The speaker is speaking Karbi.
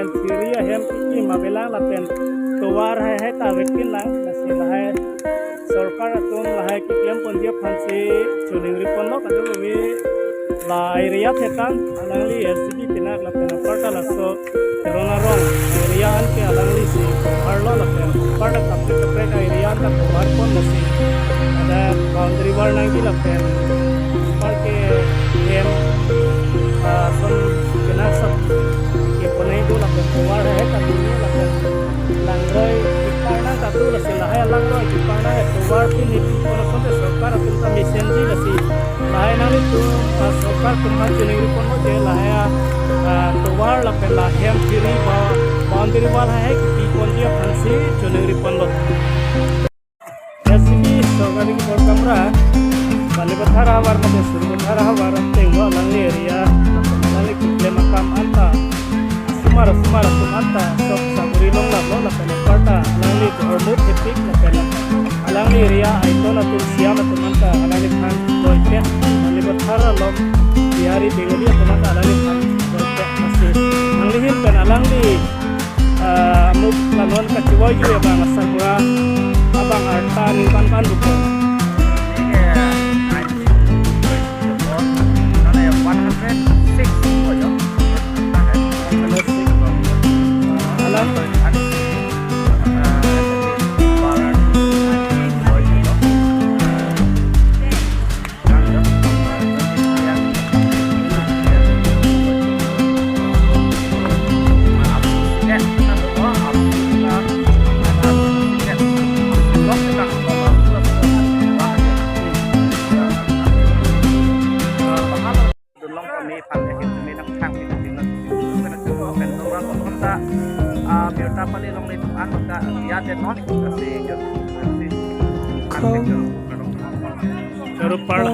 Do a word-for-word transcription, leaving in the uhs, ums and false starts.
Phiri ahem kekim avelang lapen tovar haihui ta avepin lang, lasi lahai sorkar atum lahai keklem ponji aphansi choningri ponlo kadokave la area thetan alangli S G B pinak lapen aparta laso Teron arong area an ke alanglisi tovarlo lapen aparta kaprek kaprek area an ta tovar pon, lasi ada boundary wall nangji lapen apar ke hem, ah, son kena sab ke ponai do lapen tovar haihui ta duni lapen langroi keparnang ta do, lasi lahai langroi keparnang tovar pini kono konte sorkar atum ta mesenji, lasi lahai nanglitum, ah, sorkar atum aphan choningri ponlo je lahai, ah, tovar lapen la hem phiri ba boundary wall haihui kepi ponji aphansi choningri ponlo. S G B sorkari kepor kamra, Balipathar ahavar mate Surpathar ahavar ateng lo alangli area, alangli keklem akam anta asomar asomar atum anta sok saguri longlaplo lapen aparta alangli ghormu thepik lapen alangli area aiton atum siam atum anta alangliphan doipet, Balipathar along Bihari Bengali atum anta alangliphan doipet, lasi alangli ahin pen alangli, ah, amuk la non kachevoi ju abang asar pura abang arta ningkan kan bukan. One hundred six. Alam. Dunlong kami phan ahin kami nang thang pin pin na pin na pin na pin na pin na ta, ah, birta pali longle tum an ka ya den non kasi yo kasi. Choro parla.